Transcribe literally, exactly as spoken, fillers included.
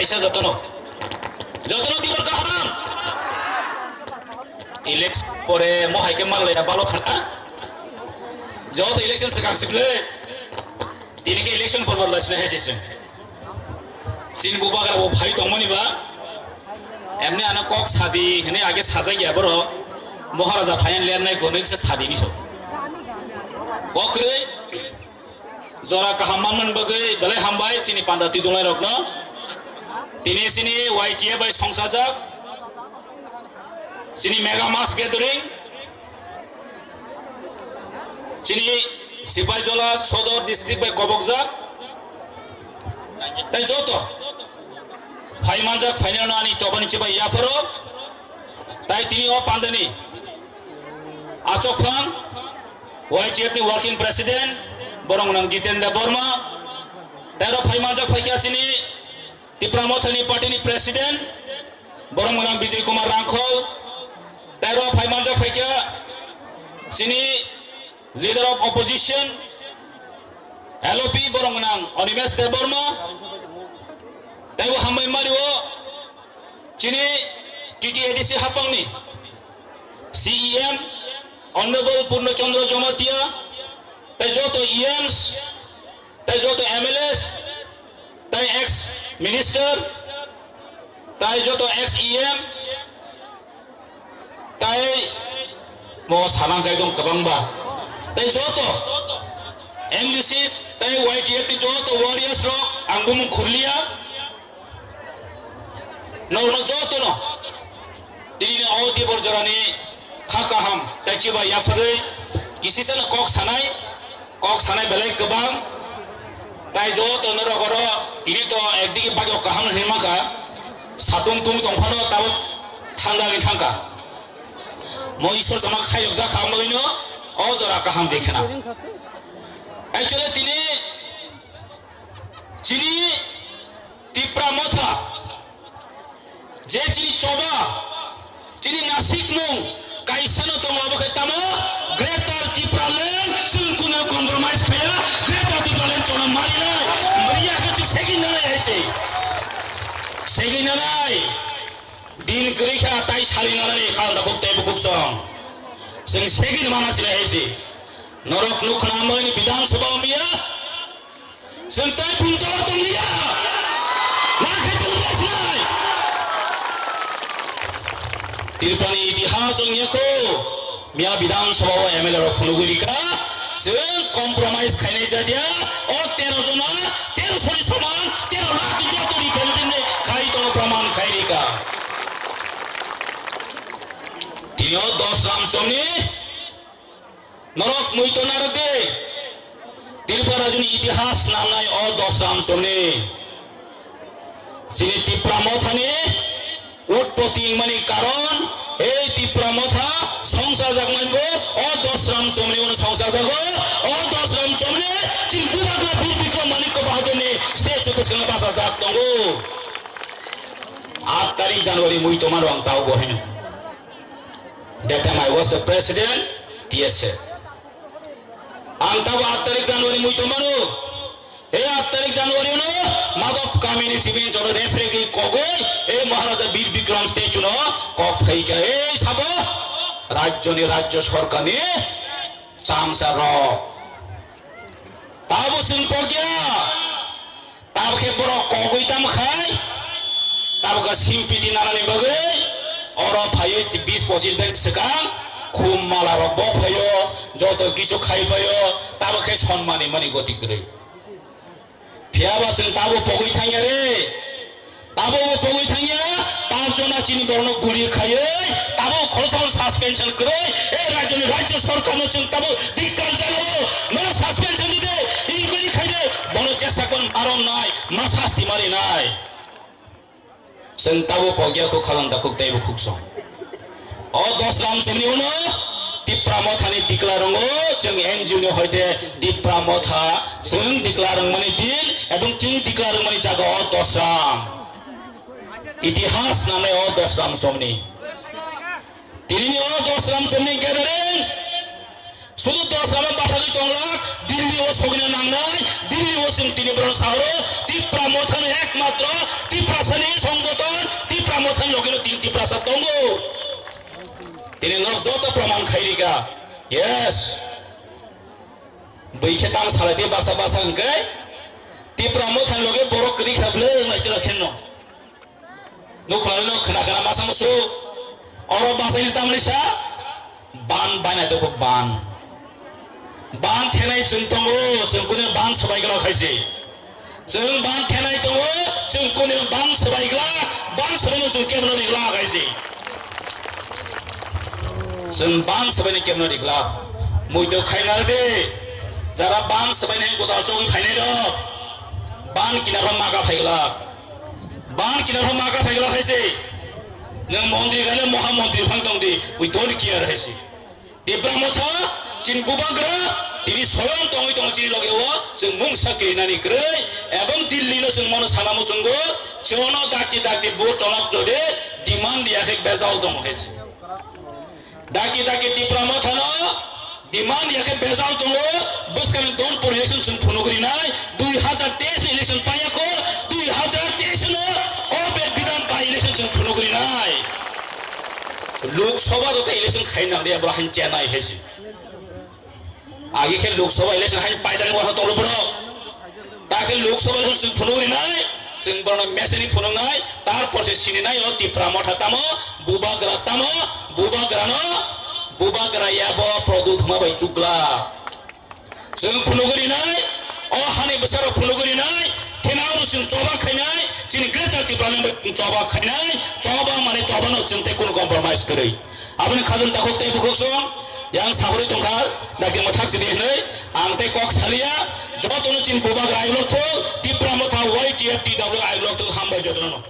Kaisa jotono. Jotono dibar kaham. Election pore mo hai khe malaya balo khana. Joto election swkang siple. Tini khe election pore balo sina hai sise. Chini bubagra bo phai tongmani ba. Emni ano kok sadi hini age sajak ya boro. Moharaja phayan ler nai kono kisa sadi ni so. Kok kwrwi. Jora kaham manmani bagwi belai hambai chini panda twi dunglai rokno. Tini chini Y T A bai songsajak. Chini mega mass gathering. Chini Sipaijola Sodor district bai kobokjak. Tai joto. Phai manjak phainano ani chobani chibai yapharo. Tai tini o pandani. Achok phang, Y T F ni working president, borong nang Jitendra Borma, tero phai manjak phaikha chini Tipra Mothani party ni president, borong nang Bijay Kumar Rangkhol, tero phai manjak phaikha chini leader of opposition, L O P, borong nang Animesh Debbarma, taibo hambai mario, chini T T A D C hapangni C E M, Honorable Purno Chandra Jamatia, tai joto E Ms, tai joto M L As, tai ex minister, tai joto ex E M, tai mo salang kai dong kwbangba, tai joto M D Cs, tai Y T F ni joto warriors rok, ang bumung khurlia. Nokno jotono tini o dibor jorani kha kaham tai chiba yapharwi kisisano kok sanai, kok sanai belai kwbang. Tai joto norok oro tini to ekdigi bagyo kaham hinwi mankha, satung tung tongphano tabuk thangdagwi thangkha. Mo Isor joma khayokjak kha, omo bagwino o jora kaham de khena. Actually tini chini Tipra Motha, je chini choba, chini nasikmung, kaisano tongo, abo khe tamo Greater Tipraland, chwng kuno compromise khaya, Greater Tipraland chono marinai, mariya khe chwng segwi nanai hai se. Segwi nanai, din kwrwi kha tai sari nanani kha da khuk tei bukhuk song. Chwng segwi mana sinai hai se. Norok nukha na mani Bidhan Sabha miya. Chwng tai phung tolo tong liya. Ma khe chwng rwkhnai. Tripurani itihas wng ya kho. Miya Bidhan Sabha o M L A rok phunugwi rikha. Chwng compromise khainai jadia. O tero jona, tero sori soman, tero lakh ni joto representative ni khai tongo, praman khai rikha. Tini o dos ram somni Norok muito narwk di. Tripura rajyoni itihas nangnai o dos ram somni. Chini Tipra Mothani utpoti wngmani karon, ei Tipra Motha songsajak manbo o dos ram somni uno songsajago, o dos ram somni chini Bubagra Bir Bikram Manikya Bahadurni statue bwskango bachajak tongo. Aat tarik January muito mano ang tao bo heno. That time I was the president, T S A. Ang tabo aat tarik January muito mano. Ei aat tarik January no Madhop community bin jora referee kogoi, ei Maharaja Bir Bikram statue no kok phaikha, ei sabo rajyoni, rajya sorkarni chamsa rok. Tabo chwng pokya. Tabukhe borok kogwi tamo khai, tabukhe simpiti nanani bagwi oro phaiwi bis pochis din swkang khum mala rok bo phaio, joto kisu khai phaio, tabukhe sonmani mani goti kwrwi. Phiyaba chwng tabo pogwi thangya re, tabo bo pogwi thangya, panch jona chini borokno guli khaiwi, tabo khoroksa suspension kwrwi, e rajyoni rajya sorkarno chwng tabo Dikar jalo, no suspension dide, inquiry khaide, bono jesa kon marom nai, ma sasti mari nai. Chwng tabo pogya kho khalang dakhuk teibo khuk song. O dos ram somni uno Tipra Mothani dikla rongo, chwng N G O ni hoite Tipra Motha chwng dikla rwngmani din, ebong chwng dikla rwngmani jaga o dos ram. Itihas nangnai o dos ram somni. Tini o dos ram somni gathering. Sudu dos ram bathagwi tonglak, Delhi o sogwina nangnai, Delhi o chwng tini borok sahoro, Tipra Mothano ekmatro, Tiprasa Mothani loge no tin Tiprasa tongo. Tini nok joto proman khairika. Yes. Bui khe tam salai tei baksa baksa hwnkhe Tipra Mothani loge borok kwrwi kha bwle wnglai tira khenno. Nukhunai no khna khna masa musu. Oro basaini tamni sa ban baina to ban. Ban thenai chwng tongo, chwng kuni ban swbai gala khaisi. Chwng ban thenai tongo, chwng kuni ban swbai gala, ban swbai no chwng kebno rigla khaisi. Chwng ban swbai ni kebno rigla. Muido khaina de. Jara ban swbai ni godal chogwi phainai rok. Ban kinaro maga phaigla. Ban kinaro maga phaigla khaisi. Nwng montri gale moha montri phang tong di. We don't care khaisi. Tipra Motha, chini bubagra, tini soyong tongwi tongo chini loge o, chwng mungsa kirinani kwrwi, ebong Delhi no chwng mono sana muchungo, chono dakti dakti bo chonok chode, demand ya khe bejal tongo khaisi. Dakti dakti Tipra Motha no, demand ya khe bejal tongo, bwskang don por election chwng phunuk rinai, dui hajar teis election paya ko, dui hajar teis no, o be bidhan by election chwng phunuk rinai. Lok Sabha do election khai nang de, bro, han chenai hai si. Agi khe Lok Sabha election han paijak ni wasa tonglo bro. Ta khe Lok Sabha election chwng phunuk rinai, chwng bono message ni phunuk nai, tar por se sini nai o Tipra Motha tamo, bubagra tamo, bubagra no, bubagra ya bo product ma bai chukla. Chwng phunugwi rinai, o hani bwsarok phunugwi rinai, thena abo chwng choba khainai, chini Greater Tipraland bai chwng choba khainai, choba mane choba no chwng tei kunu compromise kwrwi. Aboni khajang takhuk tei bukhuk song, yang sabrwi tongkha, dakti mwthak sidi hinwi, ang tei kok salia, jotono chini bubagra aiglok thung, Tipra Motha Y T F T W aiglok thung, hambai jotono.